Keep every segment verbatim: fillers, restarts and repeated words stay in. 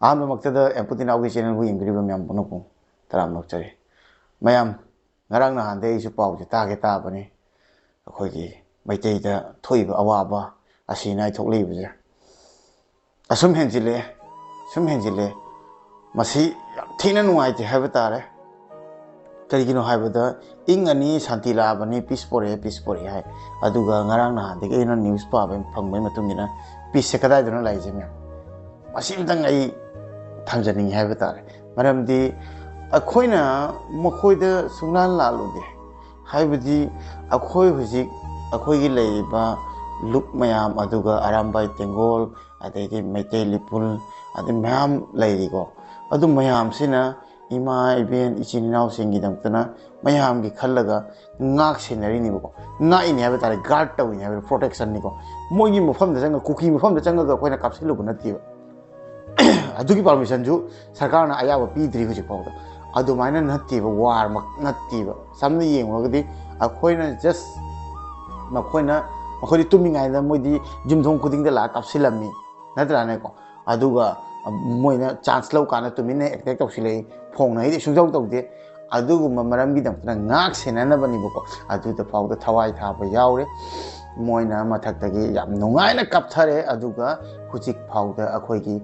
ꯑꯍꯥꯟꯕꯃꯛꯇꯗ ꯑꯦꯝꯄꯨꯇꯤꯅꯥꯎꯒꯤ ꯆꯦꯅꯦꯜꯕꯨ ꯌꯦꯡꯕꯤꯔꯤꯕ ꯃꯌꯥꯝ ꯄꯨꯝꯅꯃꯛꯄꯨ ꯇꯔꯥꯝꯅ ꯑꯣꯛꯆꯔꯤ꯫ ꯃꯌꯥꯝ, ꯉꯔꯥꯡ ꯅꯍꯥꯟꯗꯩ ꯑꯩꯁꯨ ꯄꯥꯎꯁꯦ ꯇꯥꯒꯦ ꯇꯥꯕꯅꯤ, ꯑꯩꯈꯣꯏꯒꯤ ꯃꯩꯇꯩꯗ ꯊꯣꯛꯏꯕ ꯑꯋꯥꯕ, ꯑꯁꯤ ꯑꯅꯥ ꯊꯣꯛꯂꯛꯏꯕꯁꯦ ꯑꯁꯨꯝ ꯍꯦꯟꯖꯤꯜꯂꯛꯑꯦ, ꯁꯨꯝ ꯍꯦꯟꯖꯤꯜꯂꯛꯑꯦ꯫ ꯃꯁꯤ ꯌꯥꯝ ꯊꯤꯅ ꯅꯨꯡꯉꯥꯏꯇꯦ ꯍꯥꯏꯕ ꯇꯥꯔꯦ꯫ ꯀꯔꯤꯒꯤꯅꯣ ꯍꯥꯏꯕꯗ, ꯏꯪ ꯑꯅꯤ ꯁꯥꯟꯇꯤ ꯂꯥꯛꯑꯕꯅꯤ, ꯄꯤꯁ ꯄꯣꯔꯛꯑꯦ, ꯄꯤꯁ ꯄꯣꯔꯛꯑꯦ ꯍꯥꯏ꯫ ꯑꯗꯨꯒ ꯉꯔꯥꯡ ꯅꯍꯥꯟꯗꯒꯤ ꯑꯩꯅ ꯅ꯭ꯌꯨꯁ ꯄꯥꯕ ꯐꯪꯕꯒꯤ ꯃꯇꯨꯡ ꯏꯟꯅ, ꯄꯤꯁꯁꯦ ꯀꯗꯥꯏꯗꯅꯣ ꯂꯥꯛꯏꯁꯦ ꯃꯌꯥꯝ? ꯃꯁꯤ ꯑꯝꯇꯪ ꯑꯩ ꯊꯝꯖꯅꯤꯡꯉꯤ ꯍꯥꯏꯕ ꯇꯥꯔꯦ꯫ ꯃꯔꯝꯗꯤ ꯑꯩꯈꯣꯏꯅ ꯃꯈꯣꯏꯗ ꯁꯨꯡꯂꯥꯟ ꯂꯥꯜꯂꯨꯗꯦ꯫ ꯍꯥꯏꯕꯗꯤ ꯑꯩꯈꯣꯏ ꯍꯧꯖꯤꯛ ꯑꯩꯈꯣꯏꯒꯤ ꯂꯩꯔꯤꯕ ꯂꯨꯞ ꯃꯌꯥꯝ, ꯑꯗꯨꯒ ꯑꯔꯥꯝꯕꯥꯏ ꯇꯦꯡꯒꯣꯜ, ꯑꯗꯩꯗꯤ ꯃꯩꯇꯩ ꯂꯤꯄꯨꯜ, ꯑꯗꯩ ꯃꯌꯥꯝ ꯂꯩꯔꯤꯀꯣ꯫ ꯑꯗꯨ ꯃꯌꯥꯝꯁꯤꯅ ꯏꯃꯥ ꯏꯕꯦꯟ ꯏꯆꯤꯟ ꯏꯅꯥꯎꯁꯤꯡꯒꯤꯗꯃꯛꯇꯅ ꯃꯌꯥꯝꯒꯤ ꯈꯜꯂꯒ ꯉꯥꯛ ꯁꯦꯟꯅꯔꯤꯅꯦꯕꯀꯣ꯫ ꯉꯥꯛꯏꯅꯦ ꯍꯥꯏꯕ ꯇꯥꯔꯦ, ꯒꯥꯔꯗ ꯇꯧꯔꯤꯅꯦ ꯍꯥꯏꯕ, ꯄ꯭ꯔꯣꯇꯦꯛꯁꯟꯅꯤꯀꯣ꯫ ꯃꯣꯏꯒꯤ ꯃꯐꯝꯗ ꯆꯪꯉꯒ, ꯀꯨꯀꯤ ꯃꯐꯝꯗ ꯆꯪꯉꯒ ꯑꯩꯈꯣꯏꯅ ꯀꯥꯞꯁꯤꯜꯂꯨꯕ ꯅꯠꯇꯦꯕ꯫ ꯑꯗꯨꯒꯤ ꯄꯥꯔꯃꯤꯁꯟꯁꯨ ꯁꯔꯀꯥꯔꯅ ꯑꯌꯥꯕ ꯄꯤꯗ꯭ꯔꯤ ꯍꯧꯖꯤꯛ ꯐꯥꯎꯗ꯫ ꯑꯗꯨꯃꯥꯏꯅ ꯅꯠꯇꯦꯕ, ꯋꯥꯔꯃꯛ ꯅꯠꯇꯦꯕ꯫ ꯁꯝꯅ ꯌꯦꯡꯉꯨꯔꯒꯗꯤ ꯑꯩꯈꯣꯏꯅ ꯖꯁ ꯃꯈꯣꯏꯅ, ꯃꯈꯣꯏꯗꯤ ꯇꯨꯝꯃꯤꯉꯩꯗ ꯃꯣꯏꯗꯤ ꯌꯨꯝꯊꯣꯡ ꯈꯨꯗꯤꯡꯗ ꯂꯥꯛꯑ ꯀꯥꯞꯁꯤꯜꯂꯝꯃꯤ, ꯅꯠꯇ꯭ꯔꯥꯅꯦꯀꯣ? ꯑꯗꯨꯒ ꯃꯣꯏꯅ ꯆꯥꯟꯁ ꯂꯧꯀꯥꯟꯗ ꯇꯨꯃꯤꯟꯅ ꯑꯦꯇꯦꯛ ꯇꯧꯁꯤꯜꯂꯛꯏ, ꯐꯣꯡꯅꯉꯩꯗꯤ ꯁꯨꯡꯇꯧ ꯇꯧꯗꯦ꯫ ꯑꯗꯨꯒꯨꯝꯕ ꯃꯔꯝꯒꯤꯗꯃꯛꯇꯅ ꯉꯥꯛ ꯁꯦꯟꯅꯅꯕꯅꯦꯕꯀꯣ꯫ ꯑꯗꯨꯗ ꯐꯥꯎꯗ ꯊꯋꯥꯏ ꯊꯥꯕ ꯌꯥꯎꯔꯦ꯫ ꯃꯣꯏꯅ ꯃꯊꯛꯇꯒꯤ ꯌꯥꯝ ꯅꯨꯡꯉꯥꯏꯅ ꯀꯥꯞꯊꯔꯦ, ꯑꯗꯨꯒ ꯍꯧꯖꯤꯛ ꯐꯥꯎꯗ ꯑꯩꯈꯣꯏꯒꯤ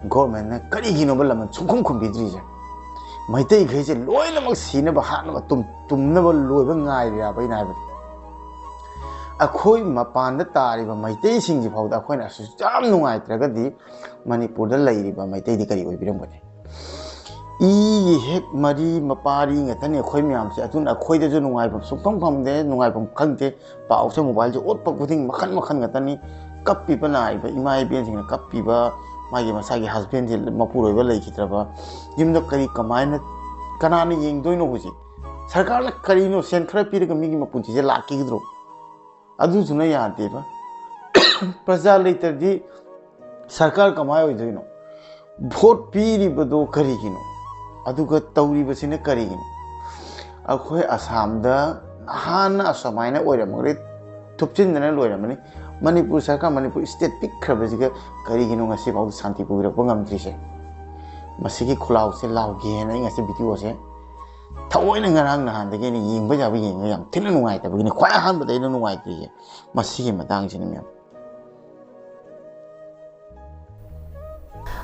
ꯒꯣꯔꯃꯦꯟꯅ ꯀꯔꯤꯒꯤꯅꯣꯕ ꯂꯃꯟ ꯁꯨꯡꯈꯨꯝ ꯈꯨꯝꯕꯤꯗ꯭ꯔꯤꯁꯦ? ꯃꯩꯇꯩꯈꯩꯁꯦ ꯂꯣꯏꯅꯃꯛ ꯁꯤꯅꯕ, ꯍꯥꯠꯅꯕ, ꯇꯨꯝ-, ꯇꯨꯝꯅꯕ ꯂꯣꯏꯕ ꯉꯥꯏꯔꯤꯔꯕ? ꯑꯩꯅ ꯍꯥꯏꯕꯗꯤ, ꯑꯩꯈꯣꯏ ꯃꯄꯥꯟꯗ ꯇꯥꯔꯤꯕ ꯃꯩꯇꯩꯁꯤꯡꯁꯤ ꯐꯥꯎꯗ ꯑꯩꯈꯣꯏꯅ ꯑꯁꯨꯛ ꯌꯥꯝ ꯅꯨꯡꯉꯥꯏꯇ꯭ꯔꯒꯗꯤ, ꯃꯅꯤꯄꯨꯔꯗ ꯂꯩꯔꯤꯕ ꯃꯩꯇꯩꯗꯤ ꯀꯔꯤ ꯑꯣꯏꯕꯤꯔꯝꯒꯅꯤ? ꯏꯒꯤ ꯍꯦꯛ ꯃꯔꯤ ꯃꯄꯥꯔꯤ ꯉꯥꯛꯇꯅꯤ ꯑꯩꯈꯣꯏ ꯃꯌꯥꯝꯁꯦ꯫ ꯑꯗꯨꯅ ꯑꯩꯈꯣꯏꯗꯁꯨ ꯅꯨꯡꯉꯥꯏꯐꯝ ꯁꯨꯡꯐꯝ ꯐꯪꯗꯦ, ꯅꯨꯡꯉꯥꯏꯐꯝ ꯈꯪꯗꯦ꯫ ꯄꯥꯎꯁꯦ ꯃꯣꯕꯥꯏꯜꯁꯦ ꯑꯣꯠꯄ ꯈꯨꯗꯤꯡ ꯃꯈꯟ ꯃꯈꯟ ꯉꯥꯛꯇꯅꯤ꯫ ꯀꯞꯄꯤꯕ ꯅꯥꯔꯤꯕ ꯏꯃꯥ ꯏꯕꯦꯟꯁꯤꯡꯅ ꯀꯞꯄꯤꯕ, ꯃꯥꯒꯤ ꯃꯁꯥꯒꯤ ꯍꯁꯕꯦꯟꯁꯦ, ꯃꯄꯨꯔꯣꯏꯕ ꯂꯩꯈꯤꯗ꯭ꯔꯕ, ꯌꯨꯝꯗ ꯀꯔꯤ, ꯀꯃꯥꯏꯅ, ꯀꯅꯥꯅ ꯌꯦꯡꯗꯣꯏꯅꯣ ꯍꯧꯖꯤꯛ? ꯁꯔꯀꯥꯔꯅ ꯀꯔꯤꯅꯣ, ꯁꯦꯟ ꯈꯔ ꯄꯤꯔꯒ ꯃꯤꯒꯤ ꯃꯄꯨꯟꯁꯤꯁꯦ ꯂꯥꯛꯈꯤꯒꯗ꯭ꯔꯣ? ꯑꯗꯨꯗꯨꯅ ꯌꯥꯗꯦꯕ꯫ ꯄ꯭ꯔꯖꯥ ꯂꯩꯇ꯭ꯔꯗꯤ ꯁꯔꯀꯥꯔ ꯀꯃꯥꯏ ꯑꯣꯏꯗꯣꯏꯅꯣ? ꯚꯣꯠ ꯄꯤꯔꯤꯕꯗꯣ ꯀꯔꯤꯒꯤꯅꯣ? ꯑꯗꯨꯒ ꯇꯧꯔꯤꯕꯁꯤꯅ ꯀꯔꯤꯒꯤꯅꯣ? ꯑꯩꯈꯣꯏ ꯑꯁꯥꯝꯗ ꯅꯍꯥꯟꯅ ꯑꯁꯨꯃꯥꯏꯅ ꯑꯣꯏꯔꯝꯃꯒꯗꯤ ꯊꯨꯞꯆꯤꯟꯗꯅ ꯂꯣꯏꯔꯝꯃꯅꯤ꯫ ꯃꯅꯤꯄꯨꯔ ꯁꯔꯀꯥꯔ, ꯃꯅꯤꯄꯨꯔ ꯁ꯭ꯇꯦꯠ ꯄꯤꯛꯈ꯭ꯔꯕꯁꯤꯒ ꯀꯔꯤꯒꯤꯅꯣ ꯉꯁꯤꯐꯥꯎꯗ ꯁꯥꯟꯇꯤ ꯄꯨꯕꯤꯔꯛꯄ ꯉꯝꯗ꯭ꯔꯤꯁꯦ? ꯃꯁꯤꯒꯤ ꯈꯨꯜꯂꯥꯎꯁꯦ ꯂꯥꯎꯒꯦꯅ ꯑꯩ ꯉꯁꯤ ꯚꯤꯗꯤꯑꯣꯁꯦ ꯊꯑꯣꯏꯅ ꯉꯔꯥꯡ ꯅꯍꯥꯟꯗꯒꯤ ꯑꯩꯅ ꯌꯦꯡꯕ ꯌꯥꯕ ꯌꯦꯡꯉꯒ ꯌꯥꯝ ꯊꯤꯅ ꯅꯨꯡꯉꯥꯏꯇꯕꯒꯤꯅꯤ꯫ ꯈ꯭ꯋꯥꯏ ꯑꯍꯥꯟꯕꯗ ꯑꯩꯅ ꯅꯨꯡꯉꯥꯏꯇ꯭ꯔꯤꯁꯦ ꯃꯁꯤꯒꯤ ꯃꯇꯥꯡꯁꯤꯅꯤ, ꯃꯌꯥꯝ꯫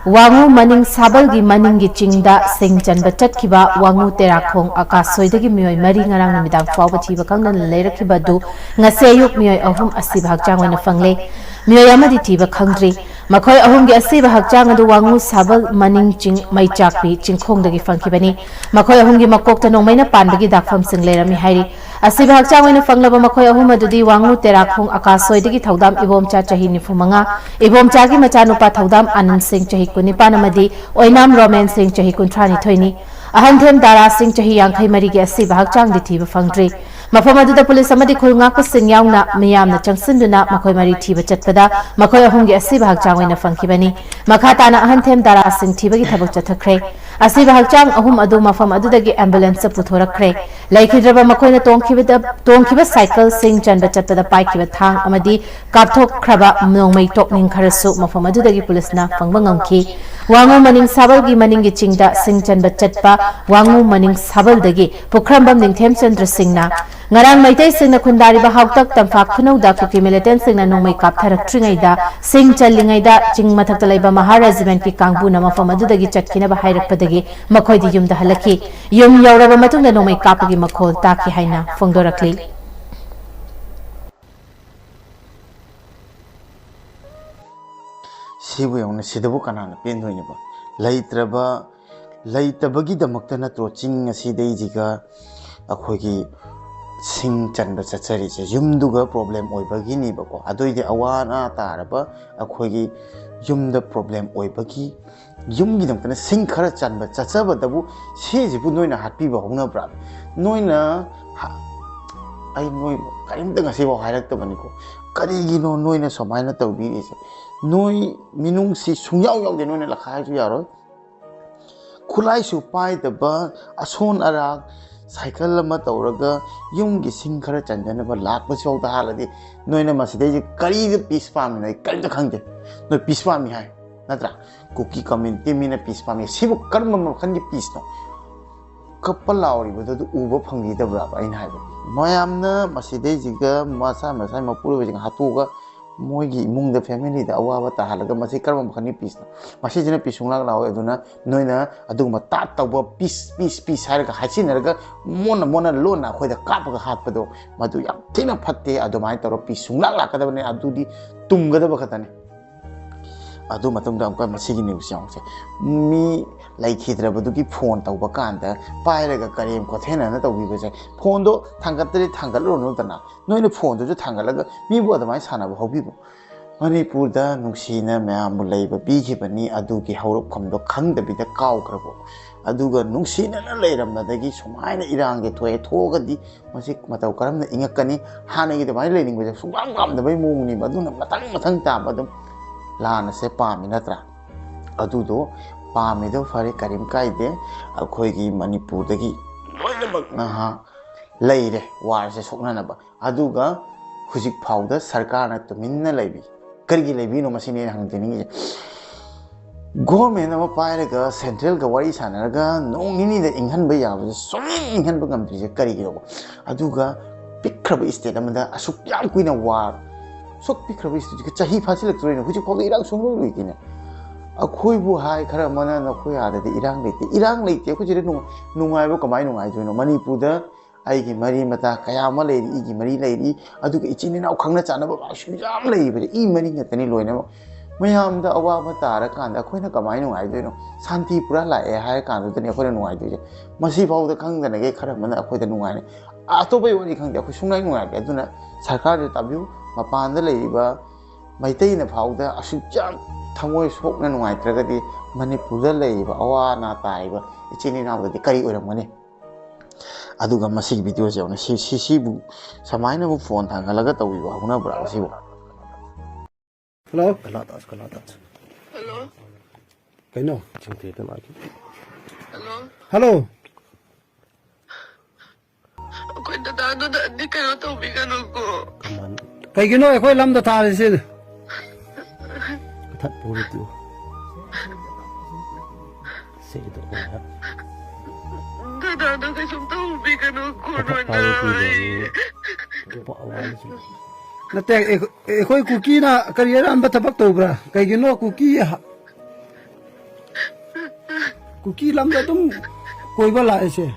ꯋꯥꯉꯨ ꯃꯅꯤꯡ ꯁꯥꯕꯜꯒꯤ ꯃꯅꯤꯡꯒꯤ ꯆꯤꯡꯗ ꯁꯤꯡ ꯆꯟꯕ ꯆꯠꯈꯤꯕ ꯋꯥꯉꯨ ꯇꯦꯔꯥꯈꯣꯡ ꯑꯀꯥꯁꯣꯏꯗꯒꯤ ꯃꯤꯑꯣꯏ ꯃꯔꯤ ꯉꯔꯥꯡ ꯅꯨꯃꯤꯗꯥꯡ ꯐꯥꯎꯕ ꯊꯤꯕ ꯈꯪꯗꯅ ꯂꯩꯔꯛꯈꯤꯕ ꯑꯗꯨ ꯉꯁꯤ ꯑꯌꯨꯛ ꯃꯤꯑꯣꯏ ꯑꯍꯨꯝ ꯑꯁꯤꯕ ꯍꯛꯆꯥꯡ ꯑꯣꯏꯅ ꯐꯪꯂꯦ꯫ ꯃꯤꯑꯣꯏ ꯑꯃꯗꯤ ꯊꯤꯕ ꯈꯪꯗ꯭ꯔꯤ꯫ ꯃꯈꯣꯏ ꯑꯍꯨꯝꯒꯤ ꯑꯁꯤꯕ ꯍꯛꯆꯥꯡ ꯑꯗꯨ ꯋꯥꯉꯨ ꯁꯥꯕꯜ ꯃꯅꯤꯡ ꯆꯤꯡ ꯃꯩꯆꯥꯛꯄꯤ ꯆꯤꯡꯈꯣꯡꯗꯒꯤ ꯐꯪꯈꯤꯕꯅꯤ꯫ ꯃꯈꯣꯏ ꯑꯍꯨꯝꯒꯤ ꯃꯀꯣꯛꯇ ꯅꯣꯡꯃꯩꯅ ꯄꯥꯟꯕꯒꯤ ꯗꯥꯛꯐꯝꯁꯤꯡ ꯂꯩꯔꯝꯃꯤ ꯍꯥꯏꯔꯤ꯫ ꯑꯁꯤꯕ ꯍꯛꯆꯥꯡ ꯑꯣꯏꯅ ꯐꯪꯂꯕ ꯃꯈꯣꯏ ꯑꯍꯨꯝ ꯑꯗꯨꯗꯤ ꯋꯥꯉꯨ ꯇꯦꯔꯥꯈꯣꯡ ꯑꯀꯥꯁꯣꯏꯗꯒꯤ ꯊꯧꯗꯥꯝ ꯏꯕꯣꯝꯆꯥ ꯆꯍꯤ ꯅꯤꯐꯨ ꯃꯉꯥ, ꯏꯕꯣꯝꯆꯥꯒꯤ ꯃꯆꯥꯅꯨꯄꯥ ꯊꯧꯗꯥꯝ ꯑꯅꯟ ꯁꯤꯡ ꯆꯍꯤ ꯀꯨꯟꯅꯤꯄꯥꯟ ꯑꯃꯗꯤ ꯑꯣꯏꯅꯥꯝ ꯔꯣꯃꯦꯟ ꯁꯤꯡ ꯆꯍꯤ ꯀꯨꯟꯊ꯭ꯔꯥ ꯅꯤꯊꯣꯏꯅꯤ꯫ ꯑꯍꯟꯊꯦꯝ ꯗꯥꯔꯥ ꯁꯤꯡ ꯆꯍꯤ ꯌꯥꯡꯈꯩ ꯃꯔꯤꯒꯤ ꯑꯁꯤꯕ ꯍꯛꯆꯥꯡꯗꯤ ꯊꯤꯕ ꯐꯪꯗ꯭ꯔꯤ꯫ ꯃꯐꯝ ꯑꯗꯨꯗ ꯄꯨꯂꯤꯁ ꯑꯃꯗꯤ ꯈꯨꯜ ꯉꯥꯛꯄꯁꯤꯡ ꯌꯥꯎꯅ ꯃꯤꯌꯥꯝꯅ ꯆꯪꯁꯤꯟꯗꯨꯅ ꯃꯈꯣꯏ ꯃꯔꯤ ꯊꯤꯕ ꯆꯠꯄꯗ ꯃꯈꯣꯏ ꯑꯍꯨꯝꯒꯤ ꯑꯁꯤꯕ ꯍꯛꯆꯥꯡ ꯑꯣꯏꯅ ꯐꯪꯈꯤꯕꯅꯤ꯫ ꯃꯈꯥ ꯇꯥꯅ ꯑꯍꯟꯊꯦꯝ ꯗꯥꯔꯥ ꯁꯤꯡ ꯊꯤꯕꯒꯤ ꯊꯕꯛ ꯆꯠꯊꯈ꯭ꯔꯦ꯫ ꯑꯁꯤꯕ ꯍꯛꯆꯥꯡ ꯑꯍꯨꯝ ꯑꯗꯨ ꯃꯐꯝ ꯑꯗꯨꯗꯒꯤ ꯑꯦꯝꯕꯨꯂꯦꯟꯁꯇ ꯄꯨꯊꯣꯔꯛꯈ꯭ꯔꯦ꯫ ꯂꯩꯈꯤꯗ꯭ꯔꯕ ꯃꯈꯣꯏꯅ ꯇꯣꯡꯈꯤꯕꯗ, ꯇꯣꯡꯈꯤꯕ ꯁꯥꯏꯀꯜ, ꯁꯤꯡ ꯆꯟꯕ ꯆꯠꯄꯗ ꯄꯥꯏꯈꯤꯕ ꯊꯥꯡ ꯑꯃꯗꯤ ꯀꯥꯞꯊꯣꯛꯈ꯭ꯔꯕ ꯅꯣꯡꯃꯩ ꯇꯣꯛꯅꯤꯡ ꯈꯔꯁꯨ ꯃꯐꯝ ꯑꯗꯨꯗꯒꯤ ꯄꯨꯂꯤꯁꯅ ꯐꯪꯕ ꯉꯝꯈꯤ꯫ ꯋꯥꯉꯨ ꯃꯅꯤꯡ ꯁꯥꯕꯜꯒꯤ ꯃꯅꯤꯡꯒꯤ ꯆꯤꯡꯗ ꯁꯤꯡ ꯆꯟꯕ ꯆꯠꯄ ꯋꯥꯉꯨ ꯃꯅꯤꯡ ꯁꯥꯕꯜꯗꯒꯤ ꯄꯨꯈ꯭ꯔꯝꯕꯝ ꯅꯤꯡꯊꯦꯝꯆꯟꯗ꯭ꯔ ꯁꯤꯡꯅ ꯉꯔꯥꯡ ꯃꯩꯇꯩꯁꯤꯡꯅ ꯈꯨꯟꯗꯥꯔꯤꯕ ꯍꯥꯎꯇꯛ ꯇꯝꯐꯥꯛ ꯈꯨꯅꯧꯗ ꯀꯨꯀꯤ ꯃꯤꯂꯤꯇꯦꯟꯁꯤꯡꯅ ꯅꯣꯡꯃꯩ ꯀꯥꯞꯊꯔꯛꯇ꯭ꯔꯤꯉꯩꯗ, ꯁꯤꯡ ꯆꯜꯂꯤꯉꯩꯗ ꯆꯤꯡ ꯃꯊꯛꯇ ꯂꯩꯕ ꯃꯍꯥ ꯔꯦꯖꯤꯃꯦꯟꯠꯀꯤ ꯀꯥꯡꯕꯨꯅ ꯃꯐꯝ ꯑꯗꯨꯗꯒꯤ ꯆꯠꯈꯤꯅꯕ ꯍꯥꯏꯔꯛꯄꯗꯒꯤ ꯃꯈꯣꯏꯗꯤ ꯌꯨꯝꯗ ꯍꯜꯂꯛꯈꯤ꯫ ꯌꯨꯝ ꯌꯧꯔꯕ ꯃꯇꯨꯡꯗ ꯅꯣꯡꯃꯩ ꯀꯥꯞꯄꯒꯤ ꯃꯈꯣꯜ ꯇꯥꯈꯤ ꯍꯥꯏꯅ ꯐꯣꯡꯗꯣꯔꯛꯂꯤ꯫ ꯁꯤꯕꯨ ꯌꯦꯡꯉꯨꯅꯦ, ꯁꯤꯗꯕꯨ ꯀꯅꯥꯅ ꯄꯦꯟꯗꯣꯏꯅꯣꯕ? ꯂꯩꯇ꯭ꯔꯕ, ꯂꯩꯇꯕꯒꯤꯗꯃꯛꯇ ꯅꯠꯇ꯭ꯔꯣ ꯆꯤꯡ ꯑꯁꯤꯗꯩꯁꯤꯒ ꯑꯩꯈꯣꯏꯒꯤ ꯁꯤꯡ ꯆꯟꯕ ꯆꯠꯆꯔꯤꯁꯦ? ꯌꯨꯝꯗꯨꯒ ꯄ꯭ꯔꯣꯕ꯭ꯂꯦꯝ ꯑꯣꯏꯕꯒꯤꯅꯦꯕꯀꯣ꯫ ꯑꯗꯨꯏꯗꯤ ꯑꯋꯥ ꯑꯅꯥ ꯇꯥꯔꯕ ꯑꯩꯈꯣꯏꯒꯤ ꯌꯨꯝꯗ ꯄ꯭ꯔꯣꯕ꯭ꯂꯦꯝ ꯑꯣꯏꯕꯒꯤ, ꯌꯨꯝꯒꯤꯗꯃꯛꯇꯅ ꯁꯤꯡ ꯈꯔ ꯆꯟꯕ ꯆꯠꯆꯕꯗꯕꯨ ꯁꯤꯁꯤꯕꯨ ꯅꯣꯏꯅ ꯍꯥꯠꯄꯤꯕ ꯍꯧꯅꯕ꯭ꯔꯥ? ꯅꯣꯏꯅ ꯍ-, ꯑꯩ ꯅꯣꯏ ꯀꯔꯤꯝꯇ ꯉꯁꯤꯐꯥꯎ ꯍꯥꯏꯔꯛꯇꯕꯅꯤꯀꯣ꯫ ꯀꯔꯤꯒꯤꯅꯣ ꯅꯣꯏꯅ ꯁꯨꯃꯥꯏꯅ ꯇꯧꯕꯤꯔꯤꯁꯦ? ꯅꯣꯏ ꯃꯤꯅꯨꯡꯁꯤ ꯁꯨꯡꯌꯥꯎ ꯌꯥꯎꯗꯦ꯫ ꯅꯣꯏꯅ ꯂꯛꯈꯥꯏꯁꯨ ꯌꯥꯔꯣꯏ꯫ ꯈꯨꯠꯂꯥꯏꯁꯨ ꯄꯥꯏꯗꯕ, ꯑꯁꯣꯟ ꯑꯔꯥꯛ, ꯁꯥꯏꯀꯜ ꯑꯃ ꯇꯧꯔꯒ ꯌꯨꯝꯒꯤ ꯁꯤꯡ ꯈꯔ ꯆꯟꯖꯅꯕ ꯂꯥꯛꯄꯁꯤꯐꯥꯎꯗ ꯍꯥꯠꯂꯗꯤ, ꯅꯣꯏꯅ ꯃꯁꯤꯗꯩꯁꯤ ꯀꯔꯤꯗ ꯄꯤꯁ ꯄꯥꯝꯃꯤꯅꯣ? ꯑꯩ ꯀꯔꯤꯝꯇ ꯈꯪꯗꯦ꯫ ꯅꯣꯏ ꯄꯤꯁ ꯄꯥꯝꯃꯤ ꯍꯥꯏ ꯅꯠꯇ꯭ꯔꯥ? ꯀꯨꯀꯤ ꯀꯝꯃ꯭ꯌꯨꯅꯤꯇꯤ ꯃꯤꯅ ꯄꯤꯁ ꯄꯥꯝꯃꯤ꯫ ꯁꯤꯕꯨ ꯀꯔꯝꯕ ꯃꯈꯜꯒꯤ ꯄꯤꯁꯅꯣ? ꯀꯞꯄ ꯂꯥꯎꯔꯤꯕꯗꯨ ꯑꯗꯨ ꯎꯕ ꯐꯪꯕꯤꯗꯕ꯭ꯔꯕ? ꯑꯩꯅ ꯍꯥꯏꯕꯗꯤ, ꯃꯌꯥꯝꯅ ꯃꯁꯤꯗꯩꯁꯤꯒ ꯃꯁꯥ ꯃꯁꯥꯒꯤ ꯃꯄꯨꯔꯣꯏꯕꯁꯤꯡ ꯍꯥꯠꯇꯣꯛꯑꯒ ꯃꯣꯏꯒꯤ ꯏꯃꯨꯡꯗ, ꯐꯦꯃꯤꯂꯤꯗ ꯑꯋꯥꯕ ꯇꯥꯍꯜꯂꯒ, ꯃꯁꯤ ꯀꯔꯝꯕ ꯃꯈꯜꯒꯤ ꯄꯤꯁꯅꯣ? ꯃꯁꯤꯁꯤꯅ ꯄꯤꯁ ꯁꯨꯡꯂꯥꯛ ꯂꯥꯛꯑꯣꯏ꯫ ꯑꯗꯨꯅ ꯅꯣꯏꯅ ꯑꯗꯨꯒꯨꯝꯕ ꯇꯥꯠ ꯇꯧꯕ, ꯄꯤꯁ, ꯄꯤꯁ, ꯄꯤꯁ ꯍꯥꯏꯔꯒ ꯍꯥꯏꯖꯤꯟꯅꯔꯒ, ꯃꯣꯟꯅ ꯃꯣꯟꯅ ꯂꯣꯟꯅ ꯑꯩꯈꯣꯏꯗ ꯀꯥꯞꯄꯒ ꯍꯥꯠꯄꯗꯣ, ꯃꯗꯨ ꯌꯥꯝ ꯊꯤꯅ ꯐꯠꯇꯦ꯫ ꯑꯗꯨꯃꯥꯏꯅ ꯇꯧꯔꯒ ꯄꯤꯁ ꯁꯨꯡꯂꯥꯛ ꯂꯥꯛꯀꯗꯕꯅꯤ꯫ ꯑꯗꯨꯗꯤ ꯇꯨꯝꯒꯗꯕ ꯈꯛꯇꯅꯤ꯫ ꯑꯗꯨ ꯃꯇꯨꯡꯗ ꯑꯃꯨꯛꯀ ꯃꯁꯤꯒꯤ ꯅ꯭ꯌꯨꯁ ꯌꯦꯡꯉꯨꯁꯦ꯫ ꯃꯤ ꯂꯩꯈꯤꯗ꯭ꯔꯕꯗꯨꯒꯤ ꯐꯣꯟ ꯇꯧꯕ ꯀꯥꯟꯗ ꯄꯥꯏꯔꯒ ꯀꯔꯦꯝ ꯈꯣꯠꯊꯦꯅꯅ ꯇꯧꯕꯤꯕꯁꯦ, ꯐꯣꯟꯗꯣ ꯊꯥꯡꯒꯠꯇ꯭ꯔꯗꯤ ꯊꯥꯡꯒꯠꯂꯨꯔꯅꯨꯗꯅ, ꯅꯣꯏꯅ ꯐꯣꯟꯗꯨꯁꯨ ꯊꯥꯡꯒꯠꯂꯒ ꯃꯤꯕꯨ ꯑꯗꯨꯃꯥꯏꯅ ꯁꯥꯟꯅꯕ ꯍꯧꯕꯤꯕ꯫ ꯃꯅꯤꯄꯨꯔꯗ ꯅꯨꯡꯁꯤꯅ ꯃꯌꯥꯝꯕꯨ ꯂꯩꯕ ꯄꯤꯈꯤꯕꯅꯤ, ꯑꯗꯨꯒꯤ ꯍꯧꯔꯛꯐꯝꯗꯣ ꯈꯪꯗꯕꯤꯗ ꯀꯥꯎꯈ꯭ꯔꯕꯣ? ꯑꯗꯨꯒ ꯅꯨꯡꯁꯤꯅꯅ ꯂꯩꯔꯝꯕꯗꯒꯤ ꯁꯨꯃꯥꯏꯅ ꯏꯔꯥꯡꯁꯦ ꯊꯣꯛꯑꯦ꯫ ꯊꯣꯛꯑꯒꯗꯤ ꯃꯁꯤ ꯃꯇꯧ ꯀꯔꯝꯅ ꯏꯪꯉꯛꯀꯅꯤ? ꯍꯥꯟꯅꯒꯤ ꯑꯗꯨꯃꯥꯏꯅ ꯂꯩꯅꯤꯡꯕꯁꯦ ꯁꯨꯡꯄꯥꯝ ꯄꯥꯝꯗꯕꯩ ꯃꯑꯣꯡꯅꯦꯕ꯫ ꯑꯗꯨꯅ ꯃꯊꯪ ꯃꯊꯪ ꯇꯥꯕ ꯑꯗꯨꯝ ꯂꯥꯟ ꯑꯁꯦ ꯄꯥꯝꯃꯤ ꯅꯠꯇ꯭ꯔꯥ? ꯑꯗꯨꯗꯣ ꯄꯥꯝꯃꯤꯗꯣ ꯐꯔꯦ, ꯀꯔꯤꯝ ꯀꯥꯏꯗꯦ꯫ ꯑꯩꯈꯣꯏꯒꯤ ꯃꯅꯤꯄꯨꯔꯗꯒꯤ ꯂꯣꯏꯅꯃꯛ ꯅꯍꯥ ꯂꯩꯔꯦ ꯋꯥꯔꯁꯦ ꯁꯣꯛꯅꯅꯕ꯫ ꯑꯗꯨꯒ ꯍꯧꯖꯤꯛ ꯐꯥꯎꯗ ꯁꯔꯀꯥꯔꯅ ꯇꯨꯃꯤꯟꯅ ꯂꯩꯕꯤ꯫ ꯀꯔꯤꯒꯤ ꯂꯩꯕꯤꯅꯣ, ꯃꯁꯤꯅꯤ ꯑꯩꯅ ꯍꯪꯖꯅꯤꯡꯉꯤꯁꯦ꯫ ꯒꯣꯔꯃꯦꯟ ꯑꯃ ꯄꯥꯏꯔꯒ ꯁꯦꯟꯇ꯭ꯔꯦꯜꯒ ꯋꯥꯔꯤ ꯁꯥꯟꯅꯔꯒ ꯅꯣꯡ ꯅꯤꯅꯤꯗ ꯏꯪꯍꯟꯕ ꯌꯥꯕꯁꯦ ꯁꯨꯡꯏꯪ ꯏꯪꯍꯟꯕ ꯉꯝꯗ꯭ꯔꯤꯁꯦ ꯀꯔꯤꯒꯤꯅꯣꯕ? ꯑꯗꯨꯒ ꯄꯤꯛꯈ꯭ꯔꯕ ꯏꯁꯇꯦꯠ ꯑꯃꯗ ꯑꯁꯨꯛ ꯌꯥꯝ ꯀꯨꯏꯅ ꯋꯥꯔ, ꯁꯨꯛ ꯄꯤꯛꯈ꯭ꯔꯕ ꯏꯁꯇꯦꯠꯁꯤꯒ ꯆꯍꯤ ꯐꯥꯖꯤꯜꯂꯛꯇꯣꯔꯤꯅꯣ? ꯍꯧꯖꯤꯛ ꯐꯥꯎꯗ ꯏꯔꯥꯡ ꯁꯨꯡꯂꯣꯏ ꯂꯣꯏꯗꯦꯅꯦ꯫ ꯑꯩꯈꯣꯏꯕꯨ ꯍꯥꯏ ꯈꯔ ꯑꯃꯅ, "ꯅꯈꯣꯏ ꯑꯥꯗꯗꯤ ꯏꯔꯥꯡ ꯂꯩꯇꯦ꯫" ꯏꯔꯥꯡ ꯂꯩꯇꯦ, ꯑꯩꯈꯣꯏ ꯁꯤꯗ ꯅꯨꯡꯉꯥꯏ-, ꯅꯨꯡꯉꯥꯏꯕ ꯀꯃꯥꯏꯅ ꯅꯨꯡꯉꯥꯏꯗꯣꯏꯅꯣ? ꯃꯅꯤꯄꯨꯔꯗ ꯑꯩꯒꯤ ꯃꯔꯤ ꯃꯇꯥ ꯀꯌꯥ ꯑꯃ ꯂꯩꯔꯤ, ꯏꯒꯤ ꯃꯔꯤ ꯂꯩꯔꯤ, ꯑꯗꯨꯒ ꯏꯆꯤꯟ ꯏꯅꯥꯎ ꯈꯪꯅ ꯆꯥꯟꯅꯕ ꯑꯁꯨꯛ ꯌꯥꯝ ꯂꯩꯔꯤꯕꯁꯦ, ꯏ ꯃꯔꯤ ꯉꯥꯛꯇꯅꯤ ꯂꯣꯏꯅꯃꯛ꯫ ꯃꯌꯥꯝꯗ ꯑꯋꯥꯕ ꯇꯥꯔꯀꯥꯟꯗ ꯑꯩꯈꯣꯏꯅ ꯀꯃꯥꯏꯅ ꯅꯨꯡꯉꯥꯏꯗꯣꯏꯅꯣ? ꯁꯥꯟꯇꯤ ꯄꯨꯔꯥ ꯂꯥꯛꯑꯦ ꯍꯥꯏꯔ ꯀꯥꯟꯗꯨꯗꯅꯤ ꯑꯩꯈꯣꯏꯅ ꯅꯨꯡꯉꯥꯏꯗꯣꯏꯁꯦ꯫ ꯃꯁꯤꯐꯥꯎꯗ ꯈꯪꯗꯅꯈꯩ ꯈꯔ ꯑꯃꯅ ꯑꯩꯈꯣꯏꯗ ꯅꯨꯡꯉꯥꯏꯅ, ꯑꯇꯣꯞꯄꯒꯤ ꯋꯥꯔꯤ ꯈꯪꯗꯦ, ꯑꯩꯈꯣꯏ ꯁꯨꯡꯅꯨꯡ ꯅꯨꯡꯉꯥꯏꯇꯦ꯫ ꯑꯗꯨꯅ ꯁꯔꯀꯥꯔꯁꯨ ꯇꯥꯕꯤꯌꯨ, ꯃꯄꯥꯟꯗ ꯂꯩꯔꯤꯕ ꯃꯩꯇꯩꯅ ꯐꯥꯎꯗ ꯑꯁꯨꯛ ꯌꯥꯝ ꯊꯃꯣꯏ ꯁꯣꯛꯅ ꯅꯨꯡꯉꯥꯏꯇ꯭ꯔꯒꯗꯤ ꯃꯅꯤꯄꯨꯔꯗ ꯂꯩꯔꯤꯕ ꯑꯋꯥ ꯑꯅꯥ ꯇꯥꯔꯤꯕ ꯏꯆꯤꯟ ꯏꯅꯥꯎꯗꯗꯤ ꯀꯔꯤ ꯑꯣꯏꯔꯝꯒꯅꯤ? ꯑꯗꯨꯒ ꯃꯁꯤꯒꯤ ꯚꯤꯗꯤꯑꯣꯁꯦ ꯌꯦꯡꯉꯨꯅꯦ꯫ ꯁꯤ, ꯁꯤ, ꯁꯤꯕꯨ ꯁꯨꯃꯥꯏꯅꯕꯨ ꯐꯣꯟ ꯊꯥꯡꯒꯠꯂꯒ ꯇꯧꯕꯤꯕ ꯍꯧꯅꯕ꯭ꯔꯥ ꯁꯤꯕꯨ? ꯍꯜꯂꯣ꯫ ꯀꯩꯅꯣ? ꯍꯜꯂꯣ꯫ ꯍꯜꯂꯣ꯫ ꯅꯗꯥꯗꯨꯗꯗꯤ ꯀꯩꯅꯣ ꯇꯧꯕꯤꯒꯅꯨꯀꯣ꯫ ꯀꯃꯥꯟ-, ꯀꯩꯒꯤꯅꯣ ꯑꯩꯈꯣꯏ ꯂꯝꯗ ꯊꯥꯔꯤꯁꯤ? ꯀꯊꯠ ꯄꯨꯔꯤꯗꯨ꯫ ꯁꯦꯗꯣ ꯑꯣꯏꯔ꯫ ꯗꯗꯥꯗꯣ ꯀꯩꯁꯨꯝ ꯇꯧꯕꯤꯒꯅꯨꯀꯣ, ꯀꯊꯠ ꯅꯣꯏꯅ꯫ ꯄꯥꯏꯔꯤꯗꯨ꯫ ꯄꯥ-, ꯋꯥꯔꯤꯁꯤ꯫ ꯅꯠꯇꯦ, ꯑꯩꯈꯣꯏ, ꯑꯩꯈꯣꯏ ꯀꯨꯀꯤꯅ ꯀꯔꯤ ꯑꯔꯥꯟꯕ ꯊꯕꯛ ꯇꯧꯕ꯭ꯔꯥ? ꯀꯩꯒꯤꯅꯣ ꯀꯨꯀꯤ ꯍ-, ꯀꯨꯀꯤ ꯂꯝꯗ ꯑꯗꯨꯝ ꯀꯣꯏꯕ ꯂꯥꯛꯏꯁꯦ?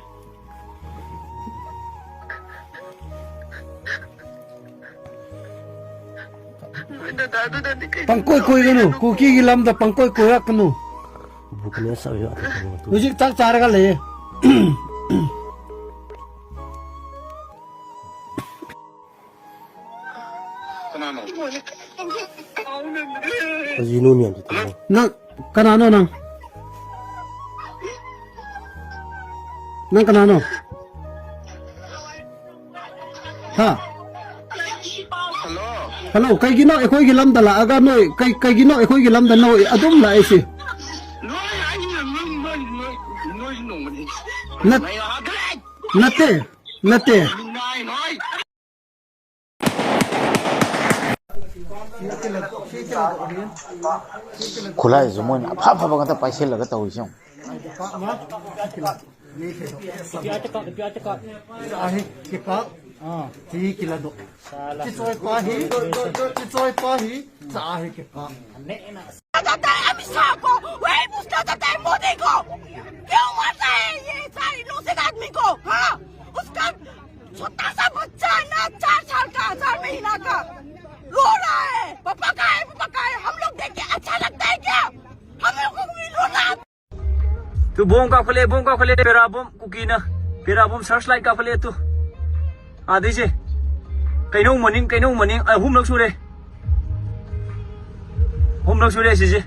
ꯅꯣꯏ ꯗꯗꯥꯗꯨꯗꯗꯤ ꯀꯩꯁꯨꯝ ꯄꯪꯀꯣꯏ ꯀꯣꯏꯒꯅꯨ, ꯇꯧꯕꯤꯒꯅꯨꯀꯣ꯫ ꯀꯨꯀꯤꯒꯤ ꯂꯝꯗ ꯄꯪꯀꯣꯏ ꯀꯣꯏꯔꯛꯀꯅꯨ꯫ ꯕꯨꯀꯅꯦꯁ ꯑꯣꯏꯌꯣ, ꯑꯇꯣꯞꯄ ꯅꯠꯇꯦ꯫ ꯍꯧꯖꯤꯛ ꯆꯥꯛ ꯆꯥꯔꯒ ꯂꯩꯌꯦ꯫ ꯀꯅꯥꯅꯣ? ꯀꯔꯤꯅꯣ ꯃꯌꯥꯝꯁꯦ ꯇꯧꯔꯤꯁꯦ? ꯅꯪ ꯀꯅꯥꯅꯣ ꯅꯪ? ꯅꯪ ꯀꯅꯥꯅꯣ? ꯍꯥ? ꯍꯜꯂꯣ꯫ ꯍꯜꯂꯣ, ꯀꯩꯒꯤꯅꯣ ꯑꯩꯈꯣꯏꯒꯤ ꯂꯝꯗ ꯂꯥꯛꯑꯒ ꯅꯣꯏ ꯀꯩ-, ꯀꯩꯒꯤꯅꯣ ꯑꯩꯈꯣꯏꯒꯤ ꯂꯝꯗ ꯅꯣꯏ ꯑꯗꯨꯝ ꯂꯥꯛꯏꯁꯤ? ꯅꯣꯏ ꯑꯩꯅ ꯅꯣꯏ, ꯅꯣꯏ, ꯅꯣꯏ, ꯅꯣꯏ ꯅꯣꯡꯃꯗꯤ ꯅꯠ-, ꯅꯩ ꯍꯥꯠꯇ꯭ꯔꯦ꯫ ꯅꯠꯇꯦ, ꯅꯠꯇꯦ꯫ ꯅꯥꯏ ꯅꯣꯏ꯫ ꯈꯨꯠꯂꯥꯏꯁꯨ ꯃꯣꯏꯅ ꯑꯐ ꯑꯐꯕ ꯉꯥꯛꯇ ꯄꯥꯏꯁꯤꯜꯂꯒ ꯇꯧꯔꯤꯁꯦ ꯌꯦꯡꯉꯨ꯫ ꯆꯥꯍꯦ ꯀꯤꯄꯥꯛ꯫ ꯆꯤ ꯀꯤꯂꯗꯣ꯫ ꯆꯤꯆꯣꯏ ꯄꯥꯍꯤ꯫ ꯆꯤꯆꯣꯏ ꯄꯥꯍꯤ꯫ ꯆꯥꯍꯦ ꯀꯤꯄꯥꯛ꯫ जाता है अमित शाह को, वही पूछना चाहता है मोदी को, क्यों मारता है ये सारे इनोसेंट आदमी को? हाँ, उसका छोटा सा बच्चा है ना, चार साल का, चार महीना का, रो रहा है, पापा कहाँ है, पापा कहाँ है? हम लोग देख के अच्छा लगता है क्या? हम लोग को भी रोना। ꯇꯨ ꯕꯣꯝ ꯀꯥꯞꯈꯠꯂꯦ, ꯕꯣꯝ ꯀꯥꯞꯈꯠꯂꯦ, ꯄꯦꯔꯥ ꯕꯣꯝ, ꯀꯨꯀꯤꯅ ꯄꯦꯔꯥ ꯕꯣꯝ, ꯁꯔꯆ ꯂꯥꯏꯠ ꯀꯥꯞꯈꯠꯂꯦ꯫ ꯇꯨ ꯑꯥꯗꯩꯁꯦ ꯀꯩꯅꯧ ꯃꯅꯤꯡ, ꯀꯩꯅꯧ ꯃꯅꯤꯡ ꯑꯍꯨꯝꯂꯛ ꯁꯨꯔꯦ꯫ ꯑꯍꯨꯝꯂꯛ ꯁꯨꯔꯦ ꯁꯤꯁꯦ꯫